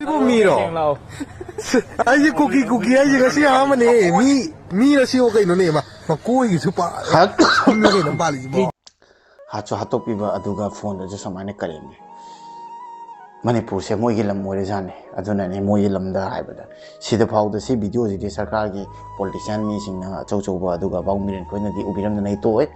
ꯁꯤꯕꯨ ꯃꯤꯔꯣ? ꯑꯩꯁꯦ ꯀꯨꯀꯤ, ꯀꯨꯀꯤ ꯍꯥꯏꯁꯦ ꯉꯁꯤ ꯑꯍꯥꯟꯕꯅꯦ꯫ ꯃꯤ, ꯃꯤꯔ ꯁꯤꯕꯨ ꯀꯩꯅꯣꯅꯦ? ꯃꯥ, ꯃꯀꯣꯏꯒꯤꯁꯨ ꯄꯥ-, ꯁꯝꯂ ꯀꯩꯅꯣ ꯄꯥꯜꯂꯤꯁꯤꯕꯣ? ꯍꯥꯠꯁꯨ ꯍꯥꯠꯇꯣꯛꯄꯤꯕ, ꯑꯗꯨꯒ ꯐꯣꯟꯗꯁꯨ ꯁꯨꯃꯥꯏꯅ ꯀꯔꯦꯝꯃꯤ꯫ ꯃꯅꯤꯄꯨꯔꯁꯦ ꯃꯣꯏꯒꯤ ꯂꯝ ꯑꯣꯏꯔꯖꯥꯠꯅꯤ꯫ ꯑꯗꯨꯅꯅꯦ ꯃꯣꯏꯒꯤ ꯂꯝꯗ ꯍꯥꯏꯕꯗ, ꯁꯤꯗ ꯐꯥꯎꯗ ꯁꯤ ꯚꯤꯗꯤꯑꯣꯁꯤꯗꯤ ꯁꯔꯀꯥꯔꯒꯤ ꯄꯣꯂꯤꯇꯤꯁꯤꯌꯥꯟ ꯃꯤꯁꯤꯡꯅ, ꯑꯆꯧ ꯑꯆꯧꯕ, ꯑꯗꯨꯒ ꯕꯥꯎ ꯃꯤꯔꯦꯟ ꯈꯣꯏꯅꯗꯤ ꯎꯕꯤꯔꯝꯗꯅ ꯍꯦꯛ ꯇꯣꯛꯑꯦ꯫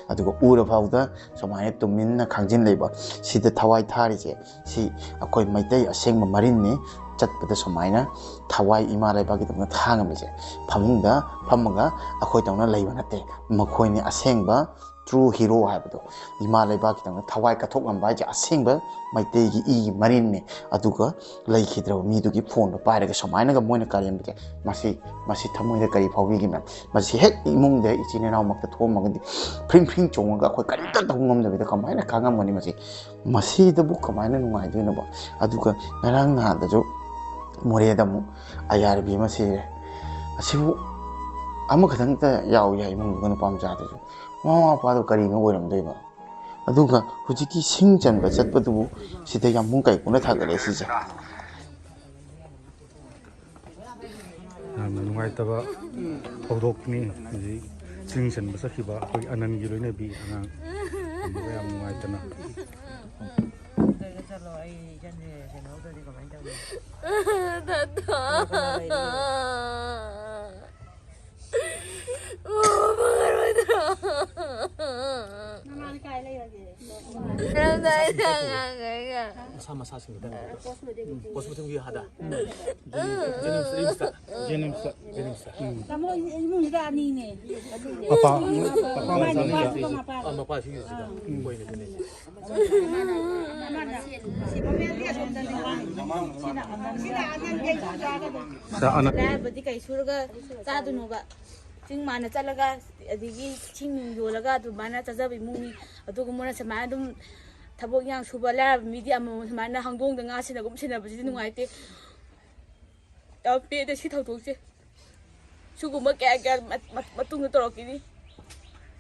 ꯑꯗꯨꯒ ꯎꯔ ꯐꯥꯎꯗ ꯁꯨꯃꯥꯏꯅ ꯇꯨꯃꯤꯟꯅ ꯈꯥꯡꯖꯤꯟ ꯂꯩꯕ, ꯁꯤꯗ ꯊꯋꯥꯏ ꯊꯥꯔꯤꯁꯦ ꯁꯤ ꯑꯩꯈꯣꯏ ꯃꯩꯇꯩ ꯑꯁꯦꯡꯕ ꯃꯔꯤꯟꯅꯤ꯫ ꯆꯠꯄꯗ ꯁꯨꯃꯥꯏꯅ ꯊꯋꯥꯏ ꯏꯃꯥ ꯂꯩꯕꯥꯛꯀꯤꯗꯃꯛꯇ ꯊꯥ ꯉꯝꯃꯤꯁꯦ, ꯐꯃꯨꯡꯗ ꯐꯝꯃꯒ ꯑꯩꯈꯣꯏꯗꯧꯅ ꯂꯩꯕ ꯅꯠꯇꯦ꯫ ꯃꯈꯣꯏꯅꯤ ꯑꯁꯦꯡꯕ true hero ꯍꯥꯏꯕꯗꯣ꯫ ꯏꯃꯥ ꯂꯩꯕꯥꯛꯀꯤꯗꯃꯛꯇ ꯊꯋꯥꯏ ꯀꯠꯊꯣꯛꯂꯝꯕ ꯍꯥꯏꯁꯦ ꯑꯁꯦꯡꯕ ꯃꯩꯇꯩꯒꯤ ꯏꯒꯤ ꯃꯔꯤꯟꯅꯤ꯫ ꯑꯗꯨꯒ ꯂꯩꯈꯤꯗ꯭ꯔꯕ ꯃꯤꯗꯨꯒꯤ ꯐꯣꯟꯗꯣ ꯄꯥꯏꯔꯒ ꯁꯨꯃꯥꯏꯅꯒ ꯃꯣꯏꯅ ꯀꯔꯦꯝꯕꯁꯦ, ꯃꯁꯤ, ꯃꯁꯤ ꯊꯃꯣꯏꯗ ꯀꯔꯤ ꯐꯥꯎꯕꯤꯒꯦ ꯃꯦꯝ? ꯃꯁꯤ ꯍꯦꯛ ꯏꯃꯨꯡꯗ ꯏꯆꯤꯟ ꯏꯅꯥꯎꯃꯛꯇ ꯊꯣꯛꯑꯝꯃꯒꯗꯤ ꯐ꯭ꯔꯤꯡ ꯐ꯭ꯔꯤꯡ ꯆꯣꯡꯉꯒ ꯑꯩꯈꯣꯏ ꯀꯔꯤꯝꯇ ꯇꯧꯕ ꯉꯝꯗꯕꯤꯗ ꯀꯃꯥꯏꯅ ꯈꯥꯡꯉꯝꯒꯅꯤ? ꯃꯁꯤ, ꯃꯁꯤꯗꯕꯨ ꯀꯃꯥꯏꯅ ꯅꯨꯡꯉꯥꯏꯗꯣꯏꯅꯣꯕ? ꯑꯗꯨꯒ ꯉꯔꯥꯡ ꯅꯍꯥꯟꯗꯁꯨ ꯃꯣꯔꯦꯗ ꯑꯃꯨꯛ ꯑꯌꯥꯔꯕꯤ ꯑꯃ ꯁꯤꯔꯦ꯫ ꯑꯁꯤꯕꯨ ꯑꯃꯈꯛꯇꯪꯇ ꯌꯥꯎꯏ ꯍꯥꯏ ꯏꯃꯨꯡꯗꯨꯒ, ꯅꯨꯄꯥ ꯃꯆꯥꯗꯨꯁꯨ꯫ ꯃꯃꯥ ꯃꯄꯥꯗꯣ ꯀꯔꯤꯅꯣ ꯑꯣꯏꯔꯝꯗꯣꯏꯕ? ꯑꯗꯨꯒ ꯍꯧꯖꯤꯛꯀꯤ ꯁꯤꯡ ꯆꯟꯕ ꯆꯠꯄꯗꯨꯕꯨ ꯁꯤꯗ ꯌꯥꯝꯕꯨꯡ ꯀꯥꯏꯀꯨꯅ ꯊꯥꯒꯠꯂꯛꯑꯦ ꯁꯤꯁꯦ꯫ ꯌꯥꯝꯅ ꯅꯨꯡꯉꯥꯏꯇꯕ ꯊꯧꯗꯣꯛꯅꯤ꯫ ꯍꯧꯖꯤꯛ ꯁꯤꯡ ꯆꯟꯕ ꯆꯠꯈꯤꯕ ꯑꯩꯈꯣꯏ ꯑꯅꯟꯒꯤ ꯂꯣꯏꯅꯕꯤ ꯑꯉꯥꯡ ꯑꯃꯒ ꯌꯥꯝ ꯅꯨꯡꯉꯥꯏꯇꯅ꯫ ꯃꯁꯥ ꯃꯁꯥꯁꯤꯡꯗ ꯍꯣꯁꯄꯤꯇꯥꯜꯒꯤ ꯍꯥꯗ ꯖꯦꯅꯤꯝꯁꯇ ꯖꯦꯅꯤꯝꯁꯇ ꯖꯦꯅꯤꯝꯁꯇ ꯇꯥꯃꯣ ꯏꯃꯨꯡꯁꯤꯗ ꯑꯅꯤꯅꯦ ꯑꯗꯨꯅꯦ ꯃꯄꯥ ꯃꯄꯥ ꯃꯄꯥ ꯃꯆꯥ ꯃꯄꯥ ꯅꯨꯄꯥ ꯃꯄꯥ ꯃꯄꯥꯁꯤꯡꯁꯤꯗ ꯑꯣꯏꯅ ꯑꯗꯨꯅꯦ ꯁꯤ ꯃꯃꯦꯟꯗꯤ ꯑꯁꯣꯝꯗꯅꯦ ꯁꯤꯅ ꯑꯅꯟ ꯁꯤꯅ ꯑꯅꯟ ꯁꯤꯅ ꯑꯅꯟ ꯁꯤꯅ ꯑꯅꯟ ꯁꯤꯗ ꯑꯅꯟ ꯂꯥꯏꯔꯕꯗꯤ ꯀꯩ ꯁꯨꯔꯒ ꯆꯥꯗꯣꯏꯅꯣꯕ? ꯆꯤꯡ ꯃꯥꯅ ꯆꯠꯂꯒ ꯑꯗꯒꯤ ꯁꯤꯡ ꯌꯣꯜꯂꯒ ꯑꯗꯨꯃꯥꯏꯅ ꯆꯥꯖꯕ ꯏꯃꯨꯡꯅꯤ꯫ ꯑꯗꯨꯒ ꯃꯣꯏꯅ ꯁꯨꯃꯥꯏꯅ ꯑꯗꯨꯝ ꯊꯕꯛ ꯏꯟꯈꯥꯡ ꯁꯨꯕ ꯂꯥꯏꯔꯕ ꯃꯤꯗꯤ ꯑꯃꯃꯝ ꯁꯨꯃꯥꯏꯅ ꯍꯪꯗꯣꯡꯗ ꯉꯥ ꯁꯤꯟꯅꯒꯨꯝ ꯁꯤꯟꯅꯕꯁꯤꯗꯤ ꯅꯨꯡꯉꯥꯏꯇꯦ꯫ ꯌꯥꯝ ꯄꯦꯟꯗꯦ ꯁꯤ ꯊꯧꯗꯣꯛꯁꯦ꯫ ꯁꯤꯒꯨꯝꯕ ꯀꯌꯥ ꯀꯌꯥ ꯃꯇꯨꯡꯗ ꯇꯧꯔꯛꯈꯤꯅꯤ꯫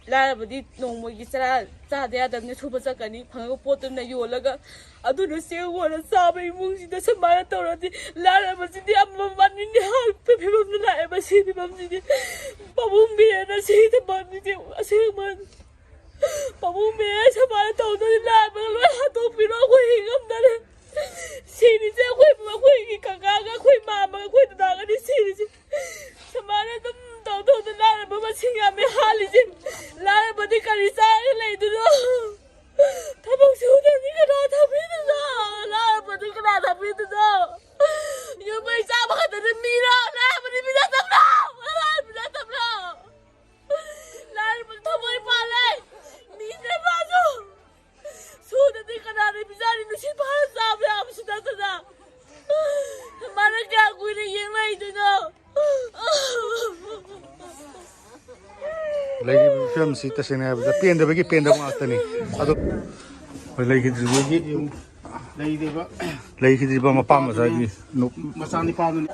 ꯂꯥꯏꯔꯕꯗꯤ ꯅꯣꯡꯃꯒꯤ ꯆꯔꯥ ꯆꯥꯗ ꯌꯥꯗꯕꯅꯤꯅ ꯁꯨꯕ ꯆꯠꯀꯅꯤ, ꯐꯪꯉꯕ ꯄꯣꯠꯇꯨꯅ ꯌꯣꯜꯂꯒ ꯑꯗꯨꯅ ꯆꯦꯡ ꯍꯣꯟꯅ ꯆꯥꯕ ꯏꯃꯨꯡꯁꯤꯗ ꯁꯨꯃꯥꯏꯅ ꯇꯧꯔꯗꯤ ꯂꯥꯏꯔꯕꯁꯤꯗꯤ ꯑꯃꯃꯝ ꯑꯅꯤꯅꯤ ꯍꯥꯠꯄ ꯐꯤꯕꯝꯗ ꯂꯥꯛꯑꯦꯕ꯫ ꯁꯤ ꯐꯤꯕꯝꯁꯤꯗꯤ ꯄꯥꯕꯨꯡ ꯃꯤꯔꯦꯟꯅ ꯁꯤ ꯊꯕꯛꯁꯤꯗꯤ ꯑꯁꯦꯡꯕ ꯄꯥꯕꯨꯡ ꯃꯤꯔꯦꯟ ꯁꯨꯃꯥꯏꯅ ꯇꯧꯗꯅ ꯂꯥꯏꯔꯕ ꯂꯣꯏ ꯍꯥꯠꯇꯣꯛꯄꯤꯔꯣ꯫ ꯑꯩꯈꯣꯏ ꯍꯤꯡꯉꯝꯗꯔꯦ꯫ ꯀꯀꯥꯒ ꯑꯩꯈꯣꯏ ꯃꯥꯃꯒ ꯑꯩꯈꯣꯏ ꯗꯗꯥꯒꯅꯤ ꯁꯤꯔꯤꯁꯦ꯫ ꯁꯨꯃꯥꯏꯅ ꯑꯗꯨꯝ ꯇꯧ ꯇꯧꯗꯅ ꯂꯥꯏꯔꯕ ꯃꯁꯤꯡ ꯌꯥꯝꯃꯦ ꯍꯥꯠꯂꯤꯁꯦ꯫ ꯂꯥꯏꯔꯕꯗꯤ ꯀꯔꯤ ꯆꯥꯔꯒ ꯂꯩꯗꯣꯏꯅꯣ? ꯊꯕꯛ ꯁꯨꯗ꯭ꯔꯗꯤ ꯀꯅꯥ ꯊꯝꯕꯤꯗꯣꯏꯅꯣ? ꯂꯥꯏꯔꯕꯗꯤ ꯀꯅꯥ ꯊꯝꯕꯤꯗꯣꯏꯅꯣ? ꯌꯨꯝ ꯃꯩ ꯆꯥꯕ ꯈꯛꯇꯗꯤ ꯃꯤꯔꯣ? ꯂꯥꯏꯔꯕꯗꯤ ꯃꯤ ꯅꯠꯇꯕ꯭ꯔꯣ? ꯂꯥꯏꯔꯕꯗꯤ ꯅꯠꯇꯕ꯭ꯔꯣ? ꯂꯥꯏꯔꯕ ꯊꯃꯣꯏ ꯄꯥꯜꯂꯦ꯫ ꯃꯤꯅꯦ ꯃꯥꯁꯨ꯫ ꯁꯨꯗꯗꯤ ꯀꯅꯥꯅ ꯄꯤꯖꯔꯤ? ꯅꯨꯡꯁꯤꯠ ꯐꯥꯔ ꯆꯥꯕ ꯌꯥꯕꯁꯨ ꯅꯠꯇꯅ꯫ ꯃꯥꯅ ꯀꯌꯥ ꯀꯨꯏꯅ ꯌꯦꯡ ꯂꯩꯗꯣꯏꯅꯣ? ꯂꯩꯔꯤꯕ ꯐꯤꯕꯝꯁꯤ ꯇꯁꯦꯡꯅ ꯍꯥꯏꯔꯕꯗ ꯄꯦꯟꯗꯕꯒꯤ ꯄꯦꯟꯗꯕ ꯉꯥꯛꯇꯅꯤ꯫ ꯑꯗꯣ ꯑꯩꯈꯣꯏ ꯂꯩꯈꯤꯗ꯭ꯔꯤꯕꯒꯤ ꯂꯩꯔꯤꯕ ꯂꯩꯈꯤꯗ꯭ꯔꯤꯕ ꯃꯄꯥ ꯃꯆꯥꯒꯤ ꯅꯨ- ꯃꯆꯥꯅꯤꯄꯥꯗꯨꯅꯤ꯫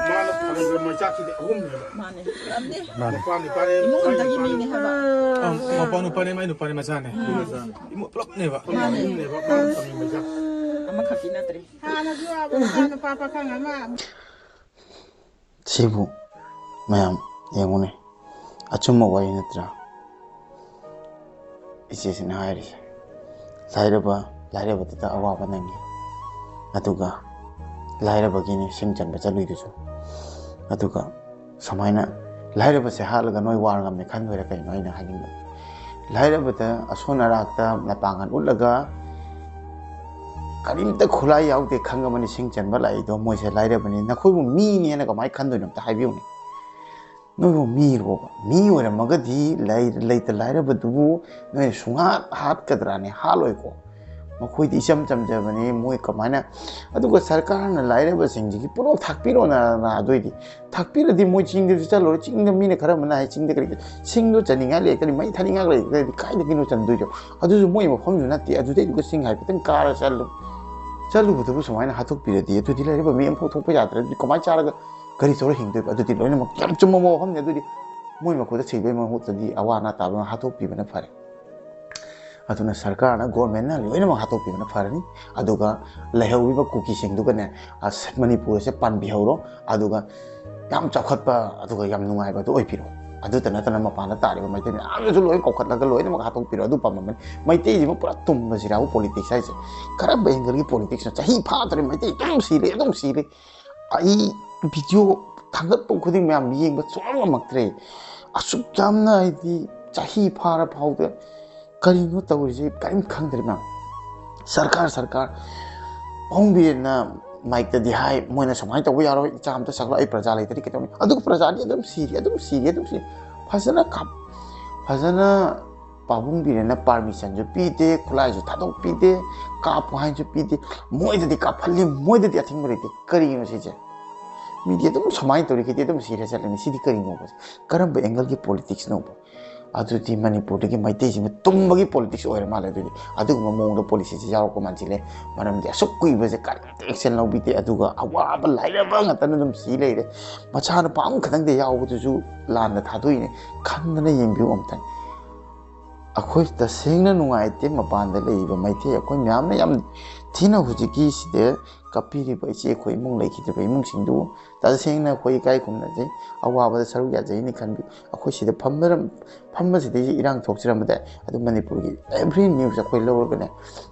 ꯃꯥꯅ ꯐꯪꯉꯤꯕ ꯃꯩꯆꯥꯛꯁꯤꯗꯤ ꯑꯍꯨꯝꯅꯦꯕ꯫ ꯃꯥꯅꯦ ꯄꯨꯂꯞꯅꯦ꯫ ꯃꯄꯥ ꯅꯤꯄꯥꯅꯦ, ꯏꯃꯨꯡ ꯃꯥꯏ ꯑꯝꯇꯒꯤ ꯅꯨꯄꯥꯅꯦ꯫ ꯃꯤꯅꯦ ꯍꯥꯏꯕ꯫ ꯑ, ꯃꯄꯥ ꯅꯨꯄꯥꯅꯦ, ꯃꯥꯏ ꯅꯨꯄꯥꯅꯦ, ꯃꯆꯥꯅꯦ꯫ ꯏꯃꯨꯡ ꯄꯨꯂꯞꯅꯦꯕ꯫ ꯃꯥꯅꯦ꯫ ꯑꯍꯨꯝꯅꯦꯕ ꯃꯥꯅ ꯐꯪꯉꯤ ꯃꯩꯆꯥꯛ꯫ ꯑꯃꯈꯛꯀꯤ ꯅꯠꯇ꯭ꯔꯦ꯫ ꯍꯥꯟꯅꯁꯨ ꯃꯆꯥꯅꯨꯄꯥ ꯄꯥꯈꯪ ꯑꯃ ꯁꯤꯕꯨ ꯃꯌꯥꯝ ꯌꯦꯡꯉꯨꯅꯦ, ꯑꯆꯨꯝꯕ ꯋꯥꯔꯤ ꯅꯠꯇ꯭ꯔꯥ? ꯏꯆꯦꯁꯤꯅ ꯍꯥꯏꯔꯤꯁꯦ꯫ ꯂꯥꯏꯔꯕ ꯂꯥꯏꯔꯕꯗꯨꯗ ꯑꯋꯥꯕ ꯅꯪꯉꯤ, ꯑꯗꯨꯒ ꯂꯥꯏꯔꯕꯒꯤꯅꯤ ꯁꯤꯡ ꯆꯟꯕ ꯆꯠꯂꯨꯏꯗꯨꯁꯨ꯫ ꯑꯗꯨꯒ ꯁꯨꯃꯥꯏꯅ ꯂꯥꯏꯔꯕꯁꯦ ꯍꯥꯠꯂꯒ ꯅꯣꯏ ꯋꯥꯔ ꯉꯝꯃꯦ ꯈꯟꯗꯣꯏꯔꯥ ꯀꯩꯅꯣ ꯑꯩꯅ ꯍꯥꯏꯅꯤꯡꯕꯗꯤ? ꯂꯥꯏꯔꯕꯗ ꯑꯁꯣꯟ ꯑꯔꯥꯛꯇ ꯃꯄꯥꯡꯒꯜ ꯎꯠꯂꯒ ꯀꯔꯤꯝꯇ ꯈꯨꯠꯂꯥꯏ ꯌꯥꯎꯗꯦ ꯈꯪꯉꯕꯅꯤ ꯁꯤꯡ ꯆꯟꯕ ꯂꯥꯛꯏꯗꯣ꯫ ꯃꯣꯏꯁꯦ ꯂꯥꯏꯔꯕꯅꯤ, ꯅꯈꯣꯏꯕꯨ ꯃꯤꯅꯤ ꯍꯥꯏꯅ ꯀꯃꯥꯏꯅ ꯈꯟꯗꯣꯏꯅꯣ? ꯑꯝꯇ ꯍꯥꯏꯕꯤꯌꯨꯅꯦ꯫ ꯅꯣꯏꯕꯨ ꯃꯤꯔꯣꯕ? ꯃꯤ ꯑꯣꯏꯔꯝꯃꯒꯗꯤ ꯂꯩ- ꯂꯩꯇ ꯂꯥꯏꯔꯕꯗꯨꯕꯨ ꯅꯣꯏꯅ ꯁꯨꯡꯍꯥꯠ ꯍꯥꯠꯀꯗ꯭ꯔꯥꯅꯦ? ꯍꯥꯠꯂꯣꯏꯀꯣ꯫ ꯃꯈꯣꯏꯗꯤ ꯏꯆꯝ ꯆꯝꯖꯕꯅꯤ꯫ ꯃꯣꯏ ꯀꯃꯥꯏꯅ? ꯑꯗꯨꯒ ꯁꯔꯀꯥꯔꯅ ꯂꯥꯏꯔꯕꯁꯤꯡꯁꯤꯒꯤ ꯄꯣꯂꯣꯞ ꯊꯥꯛꯄꯤꯔꯣꯅ ꯑꯗꯨꯑꯣꯏꯗꯤ ꯊꯥꯛꯄꯤꯔꯗꯤ ꯃꯣꯏ ꯆꯤꯡꯗꯁꯨ ꯆꯠꯂꯨꯔꯦ꯫ ꯆꯤꯡꯗ ꯃꯤꯅ ꯈꯔ ꯑꯃꯅ ꯍꯥꯏ, ꯆꯤꯡꯗ ꯀꯔꯤ ꯁꯤꯡꯗꯣ ꯆꯟꯅꯤꯡꯉꯥꯏ ꯂꯩꯔꯒꯗꯤ, ꯃꯩ ꯊꯥꯅꯤꯡꯉꯥꯏ ꯂꯩꯔꯒꯗꯤ ꯀꯥꯏꯗꯒꯤꯅꯣ ꯆꯟꯗꯣꯏꯗꯣ? ꯑꯗꯨꯁꯨ ꯃꯣꯏ ꯃꯐꯝꯁꯨ ꯅꯠꯇꯦ꯫ ꯑꯗꯨꯗꯩꯗꯨꯒ ꯆꯤꯡ ꯍꯥꯏꯐꯦꯠꯇꯪ ꯀꯥꯔ ꯆꯠꯂꯨ꯫ ꯆꯠꯂꯨꯕꯗꯨꯕꯨ ꯁꯨꯃꯥꯏꯅ ꯍꯥꯠꯇꯣꯛꯄꯤꯔꯗꯤ ꯑꯗꯨꯗꯤ ꯂꯩꯔꯤꯕ ꯃꯤ ꯑꯃꯐꯥꯎ ꯊꯣꯛꯄ ꯌꯥꯗ꯭ꯔꯦ꯫ ꯑꯗꯨꯗꯤ ꯀꯃꯥꯏꯅ ꯆꯥꯔꯒ ꯀꯔꯤ ꯇꯧꯔ ꯍꯤꯡꯗꯣꯏꯕ? ꯑꯗꯨꯗꯤ ꯂꯣꯏꯅꯃꯛ ꯌꯥꯝ ꯆꯨꯝꯕ ꯋꯥꯐꯝꯅꯤ꯫ ꯑꯗꯨꯗꯤ ꯃꯣꯏ ꯃꯈꯨꯠꯇ ꯁꯤꯕꯩ ꯃꯍꯨꯠꯇꯗꯤ ꯑꯋꯥ ꯑꯅꯥ ꯇꯥꯕ ꯍꯥꯠꯇꯣꯛꯄꯤꯕꯅ ꯐꯔꯦ꯫ ꯑꯗꯨꯅ ꯁꯔꯀꯥꯔꯅ, ꯒꯣꯔꯃꯦꯟꯅ ꯂꯣꯏꯅꯃꯛ ꯍꯥꯠꯇꯣꯛꯄꯤꯕꯅ ꯐꯔꯅꯤ꯫ ꯑꯗꯨꯒ ꯂꯩꯍꯧꯔꯤꯕ ꯀꯨꯀꯤꯁꯤꯡꯗꯨꯒꯅꯦ, ꯑꯁ, ꯃꯅꯤꯄꯨꯔ ꯑꯁꯦ ꯄꯥꯟꯕꯤꯍꯧꯔꯣ꯫ ꯑꯗꯨꯒ ꯌꯥꯝ ꯆꯥꯎꯈꯠꯄ ꯑꯗꯨꯒ ꯌꯥꯝ ꯅꯨꯡꯉꯥꯏꯕ ꯑꯗꯨ ꯑꯣꯏꯕꯤꯔꯣ꯫ ꯑꯗꯨꯇ ꯅꯠꯇꯅ ꯃꯄꯥꯟꯗ ꯇꯥꯔꯤꯕ ꯃꯩꯇꯩ ꯃꯌꯥꯝꯗꯨꯁꯨ ꯂꯣꯏ ꯀꯧꯈꯠꯂꯒ ꯂꯣꯏꯅꯃꯛ ꯍꯥꯠꯇꯣꯛꯄꯤꯔꯣ, ꯑꯗꯨ ꯄꯥꯝꯃꯝꯕꯅꯤ꯫ ꯃꯩꯇꯩꯁꯤꯃ ꯄꯨꯔꯥ ꯇꯨꯝꯕ ꯁꯤꯔꯥꯕꯨ ꯄꯣꯂꯤꯇꯤꯛꯁ ꯍꯥꯏꯁꯦ꯫ ꯀꯔꯝꯕ ꯑꯦꯡꯒꯜꯒꯤ ꯄꯣꯂꯤꯇꯤꯛꯁꯅꯣ? ꯆꯍꯤ ꯐꯥꯗ꯭ꯔꯦ, ꯃꯩꯇꯩ ꯑꯗꯨꯝ ꯁꯤꯔꯦ, ꯑꯗꯨꯝ ꯁꯤꯔꯦ꯫ ꯑꯩ ꯚꯤꯗꯤꯑꯣ ꯊꯥꯡꯒꯠꯄ ꯈꯨꯗꯤꯡ ꯃꯌꯥꯝ ꯌꯦꯡꯕ ꯁꯨꯡꯉꯝ ꯉꯝꯃꯛꯇ꯭ꯔꯦ꯫ ꯑꯁꯨꯛ ꯌꯥꯝꯅ, ꯍꯥꯏꯗꯤ, ꯆꯍꯤ ꯐꯥꯔ ꯐꯥꯎꯗ ꯀꯔꯤꯅꯣ ꯇꯧꯔꯤꯁꯦ? ꯀꯔꯤꯝ ꯈꯪꯗ꯭ꯔꯦ ꯃꯌꯥꯝ꯫ ꯁꯔꯀꯥꯔ, ꯁꯔꯀꯥꯔ, ꯄꯥꯕꯨꯡ ꯕꯤꯔꯦꯟꯅ ꯃꯥꯏꯛꯇꯗꯤ ꯍꯥꯏ, ꯃꯣꯏꯅ ꯁꯨꯃꯥꯏꯅ ꯇꯧꯕ ꯌꯥꯔꯣꯏ, ꯏꯆꯥ ꯑꯝꯇ ꯁꯛꯂꯣ, ꯑꯩ ꯄ꯭ꯔꯖꯥ ꯂꯩꯇ꯭ꯔꯗꯤ ꯀꯩꯗꯧꯅꯤ? ꯑꯗꯨꯒ ꯄ꯭ꯔꯖꯥꯗꯤ ꯑꯗꯨꯝ ꯁꯤꯔꯤ, ꯑꯗꯨꯝ ꯁꯤꯔꯤ, ꯑꯗꯨꯝ ꯁꯤꯔꯤ꯫ ꯐꯖꯅ ꯀꯥꯞ-, ꯐꯖꯅ ꯄꯥꯕꯨꯡ ꯕꯤꯔꯦꯟꯅ ꯄꯥꯔꯃꯤꯁꯟꯁꯨ ꯄꯤꯗꯦ, ꯈꯨꯠꯂꯥꯏꯁꯨ ꯊꯥꯗꯣꯛꯄꯤꯗꯦ, ꯀꯥꯞꯄꯨ ꯍꯥꯏꯅꯁꯨ ꯄꯤꯗꯦ꯫ ꯃꯣꯏꯗꯗꯤ ꯀꯥꯞꯍꯜꯂꯤ, ꯃꯣꯏꯗꯗꯤ ꯑꯊꯤꯡꯕ ꯂꯩꯇꯦ꯫ ꯀꯔꯤꯒꯤꯅꯣ ꯁꯤꯁꯦ? ꯃꯤꯗꯤ ꯑꯗꯨꯝ ꯁꯨꯃꯥꯏꯅ ꯇꯧꯔꯤꯈꯩꯗꯤ ꯑꯗꯨꯝ ꯁꯤꯔ ꯆꯠꯂꯅꯤ꯫ ꯁꯤꯗꯤ ꯀꯔꯤꯅꯣꯕ? ꯀꯔꯝꯕ ꯑꯦꯡꯒꯜꯒꯤ ꯄꯣꯂꯤꯇꯤꯛꯁꯅꯣꯕ? ꯑꯗꯨꯗꯤ ꯃꯅꯤꯄꯨꯔꯗꯒꯤ ꯃꯩꯇꯩꯁꯤꯡꯕꯨ ꯇꯨꯝꯕꯒꯤ ꯄꯣꯂꯤꯇꯤꯛꯁ ꯑꯣꯏꯔ ꯃꯥꯜꯂꯦ꯫ ꯑꯗꯨꯗꯤ ꯑꯗꯨꯒꯨꯝꯕ ꯃꯑꯣꯡꯗ ꯄꯣꯂꯤꯁꯤꯁꯦ ꯌꯥꯎꯔꯛꯄ ꯃꯥꯟꯁꯤꯜꯂꯦ꯫ ꯃꯔꯝꯗꯤ ꯑꯁꯨꯛ ꯀꯨꯏꯕꯁꯦ ꯀꯔꯤꯝꯇ ꯑꯦꯛꯁꯟ ꯂꯧꯕꯤꯗꯦ, ꯑꯗꯨꯒ ꯑꯋꯥꯕ ꯂꯥꯏꯔꯕ ꯉꯥꯛꯇꯅ ꯑꯗꯨꯝ ꯁꯤ ꯂꯩꯔꯦ꯫ ꯃꯆꯥꯅꯨꯄꯥ ꯑꯃꯈꯛꯇꯪꯗ ꯌꯥꯎꯕꯗꯨꯁꯨ ꯂꯥꯟꯅ ꯊꯥꯗꯣꯛꯏꯅꯦ꯫ ꯈꯟꯗꯅ ꯌꯦꯡꯕꯤꯌꯨ ꯑꯝꯇꯪ꯫ ꯑꯩꯈꯣꯏ ꯇꯁꯦꯡꯅ ꯅꯨꯡꯉꯥꯏꯇꯦ꯫ ꯃꯄꯥꯟꯗ ꯂꯩꯔꯤꯕ ꯃꯩꯇꯩ ꯑꯩꯈꯣꯏ ꯃꯌꯥꯝꯅ ꯌꯥꯝ ꯊꯤꯅ ꯍꯧꯖꯤꯛꯀꯤ ꯁꯤꯗ ꯀꯞꯄꯤꯔꯤꯕ ꯏꯆꯦ ꯑꯩꯈꯣꯏ ꯏꯃꯨꯡ ꯂꯩꯈꯤꯗ꯭ꯔꯤꯕ ꯏꯃꯨꯡꯁꯤꯡꯗꯨ ꯇꯁꯦꯡꯅ ꯑꯩꯈꯣꯏ ꯏꯀꯥꯏ ꯈꯨꯝꯅꯖꯩ꯫ ꯑꯋꯥꯕꯗ ꯁꯔꯨꯛ ꯌꯥꯖꯩꯅ ꯈꯟꯕꯤ꯫ ꯑꯩꯈꯣꯏ ꯁꯤꯗ ꯐꯝꯕꯔꯝ-, ꯐꯝꯕꯁꯤꯗꯩꯁꯤ ꯏꯔꯥꯡ ꯊꯣꯛꯆꯔꯝꯕ ꯇꯥꯏ꯫ ꯑꯗꯨ ꯃꯅꯤꯄꯨꯔꯒꯤ every news ꯑꯩꯈꯣꯏ ꯂꯧꯔꯒꯅꯦ,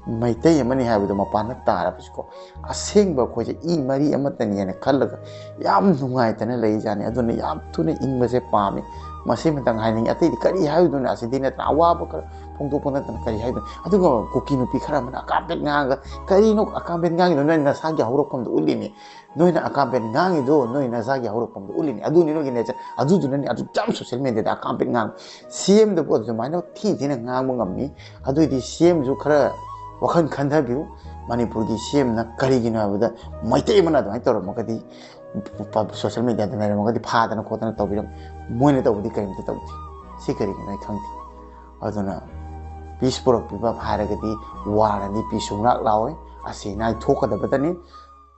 ꯃꯩꯇꯩ ꯑꯃꯅꯤ ꯍꯥꯏꯕꯗꯣ ꯃꯄꯥꯟꯗ ꯇꯥꯔꯕꯁꯤꯀꯣ, ꯑꯁꯦꯡꯕ ꯑꯩꯈꯣꯏꯁꯦ ꯏ ꯃꯔꯤ ꯑꯃꯠꯇꯅꯤ ꯍꯥꯏꯅ ꯈꯜꯂꯒ ꯌꯥꯝ ꯅꯨꯡꯉꯥꯏꯇꯅ ꯂꯩꯖꯥꯠꯅꯤ꯫ ꯑꯗꯨꯅ ꯌꯥꯝ ꯊꯨꯅ ꯏꯪꯕꯁꯦ ꯄꯥꯝꯃꯤ꯫ ꯃꯁꯤꯃꯇꯪ ꯍꯥꯏꯅꯤꯡꯉꯤ꯫ ꯑꯇꯩꯗꯤ ꯀꯔꯤ ꯍꯥꯏꯔꯨꯗꯣꯏꯅꯣ? ꯑꯁꯤꯗꯤ ꯅꯠꯇꯅ ꯑꯋꯥꯕ ꯈꯔ ꯐꯣꯡꯗꯣꯛꯄ ꯅꯠꯇꯅ ꯀꯔꯤ ꯍꯥꯏꯗꯣꯏꯅꯣ? ꯑꯗꯨꯒ ꯀꯨꯀꯤ ꯅꯨꯄꯤ ꯈꯔ ꯑꯃꯅ ꯑꯀꯥꯝꯄꯦꯠ ꯉꯥꯡꯉꯒ, "ꯀꯔꯤꯅꯣ ꯑꯀꯥꯝꯄꯦꯠ ꯉꯥꯡꯉꯤꯗꯣ? ꯅꯣꯏ ꯅꯁꯥꯒꯤ ꯍꯧꯔꯛꯐꯝꯗ ꯎꯠꯂꯤꯅꯤ꯫ ꯅꯣꯏꯅ ꯑꯀꯥꯝꯄꯦꯠ ꯉꯥꯡꯉꯤꯗꯣ ꯅꯣꯏ ꯅꯁꯥꯒꯤ ꯍꯧꯔꯛꯐꯝꯗ ꯎꯠꯂꯤꯅꯤ꯫ ꯑꯗꯨꯅꯤ ꯅꯣꯏꯒꯤ ꯅꯦꯆꯔ꯫ ꯑꯗꯨꯗꯨꯅꯅꯤ ꯑꯗꯨ ꯌꯥꯝ ꯁꯣꯁꯤꯌꯦꯜ ꯃꯦꯗꯤꯌꯥꯗ ꯑꯀꯥꯝꯄꯦꯠ ꯉꯥꯡ-, ꯁꯤ ꯑꯦꯝꯗꯕꯨ ꯑꯗꯨꯃꯥꯏꯅ ꯊꯤ ꯊꯤꯅ ꯉꯥꯡꯕ ꯉꯝꯃꯤ꯫ ꯑꯗꯨꯑꯣꯏꯗꯤ ꯁꯤ ꯑꯦꯝꯁꯨ ꯈꯔ ꯋꯥꯈꯜ ꯈꯟꯊꯕꯤꯌꯨ꯫ ꯃꯅꯤꯄꯨꯔꯒꯤ ꯁꯤ ꯑꯦꯝꯅ ꯀꯔꯤꯒꯤꯅꯣ ꯍꯥꯏꯕꯗ, ꯃꯩꯇꯩ ꯑꯃꯅ ꯑꯗꯨꯃꯥꯏꯅ ꯇꯧꯔꯝꯃꯒꯗꯤ, ꯄ-, ꯁꯣꯁꯤꯌꯦꯜ ꯃꯦꯗꯤꯌꯥꯗ ꯂꯩꯔꯝꯃꯒꯗꯤ ꯐꯥꯗꯅ ꯈꯣꯠꯇꯅ ꯇꯧꯕꯤꯔꯝ-, ꯃꯣꯏꯅ ꯇꯧꯕꯗꯤ ꯀꯔꯤꯝꯇ ꯇꯧꯗꯦ꯫ ꯁꯤ ꯀꯔꯤꯒꯤꯅꯣ ꯑꯩ ꯈꯪꯗꯦ꯫ ꯑꯗꯨꯅ ꯄꯤꯁ ꯄꯨꯔꯛꯄꯤꯕ ꯍꯥꯏꯔꯒꯗꯤ ꯋꯥꯔꯗꯤ ꯄꯤꯁ ꯁꯨꯡꯂꯥꯛ ꯂꯥꯛꯑꯣꯏ꯫ ꯑꯁꯤ ꯅꯥꯏ ꯊꯣꯛꯀꯗꯕꯇꯅꯤ꯫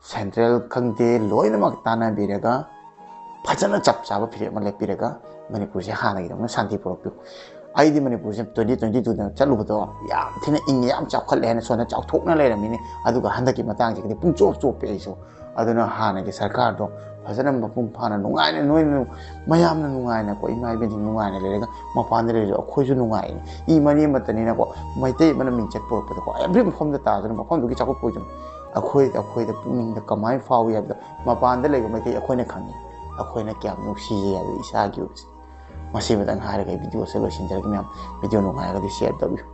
ꯁꯦꯟꯇ꯭ꯔꯦꯜ ꯈꯪꯗꯦ, ꯂꯣꯏꯅꯃꯛ ꯇꯥꯟꯅꯕꯤꯔꯒ ꯐꯖꯅ ꯆꯞ ꯆꯥꯕ ꯐꯤꯔꯦꯞ ꯑꯃ ꯂꯦꯞꯄꯤꯔꯒ ꯃꯅꯤꯄꯨꯔꯁꯦ ꯍꯥꯟꯅꯒꯤꯗꯧꯅ ꯁꯥꯟꯇꯤ ꯄꯨꯔꯛꯄꯤꯌꯨ꯫ ꯑꯩꯗꯤ ꯃꯅꯤꯄꯨꯔꯁꯦ twenty twenty twoꯗ ꯆꯠꯂꯨꯕꯗꯣ ꯌꯥꯝ ꯊꯤꯅ ꯏꯪꯉꯤ, ꯌꯥꯝ ꯆꯥꯎꯈꯠꯂꯦ ꯍꯥꯏꯅ ꯁꯣꯝꯗ ꯆꯥꯎꯊꯣꯛꯅ ꯂꯩꯔꯝꯃꯤꯅꯤ꯫ ꯑꯗꯨꯒ ꯍꯟꯗꯛꯀꯤ ꯃꯇꯥꯡꯁꯤꯒꯗꯤ ꯄꯨꯡꯆꯣꯞ ꯆꯣꯞꯄꯦ ꯑꯩꯁꯨ꯫ ꯑꯗꯨꯅ ꯍꯥꯟꯅꯒꯤ ꯁꯔꯀꯥꯔꯗꯣ ꯐꯖꯅ ꯃꯄꯨꯡ ꯐꯥꯅ ꯅꯨꯡꯉꯥꯏꯅ, ꯅꯣꯏꯅ, ꯃꯌꯥꯝꯅ ꯅꯨꯡꯉꯥꯏꯅꯀꯣ, ꯏꯃꯥ ꯏꯕꯦꯟꯁꯤꯡ ꯅꯨꯡꯉꯥꯏꯅ ꯂꯩꯔꯒ ꯃꯄꯥꯟꯗ ꯂꯩꯔꯁꯨ ꯑꯩꯈꯣꯏꯁꯨ ꯅꯨꯡꯉꯥꯏꯅꯤ꯫ ꯏ ꯃꯔꯤ ꯑꯃꯠꯇꯅꯤꯅꯀꯣ, ꯃꯩꯇꯩ ꯑꯃꯅ ꯃꯤꯡꯆꯠ ꯄꯨꯔꯛꯄꯗꯀꯣ, every ꯃꯐꯝꯗ ꯇꯥꯗꯅ ꯃꯐꯝꯗꯨꯒꯤ ꯆꯥꯎꯈꯠꯄ ꯑꯣꯏꯗꯅ ꯑꯩꯈꯣꯏ, ꯑꯩꯈꯣꯏꯗ ꯄꯨꯛꯅꯤꯡꯗ ꯀꯃꯥꯏꯅ ꯐꯥꯎꯏ ꯍꯥꯏꯕꯗ, ꯃꯄꯥꯟꯗ ꯂꯩꯕ ꯃꯩꯇꯩ ꯑꯩꯈꯣꯏꯅ ꯈꯪꯉꯤ ꯑꯩꯈꯣꯏꯅ ꯀꯌꯥꯝ ꯅꯨꯡꯁꯤꯌꯦ ꯍꯥꯏꯕꯗꯣ ꯏꯁꯥꯒꯤ ꯑꯣꯏꯕꯁꯦ꯫ ꯃꯁꯤꯃꯇꯪ ꯍꯥꯏꯔꯒ ꯑꯩ ꯚꯤꯗꯤꯑꯣꯁꯦ ꯂꯣꯏꯁꯤꯟꯖꯔꯒꯦ ꯃꯌꯥꯝ꯫ ꯚꯤꯗꯤꯑꯣ ꯅꯨꯡꯉꯥꯏꯔꯒꯗꯤ ꯁꯤꯌꯔ ꯇꯧꯕꯤꯌꯨ꯫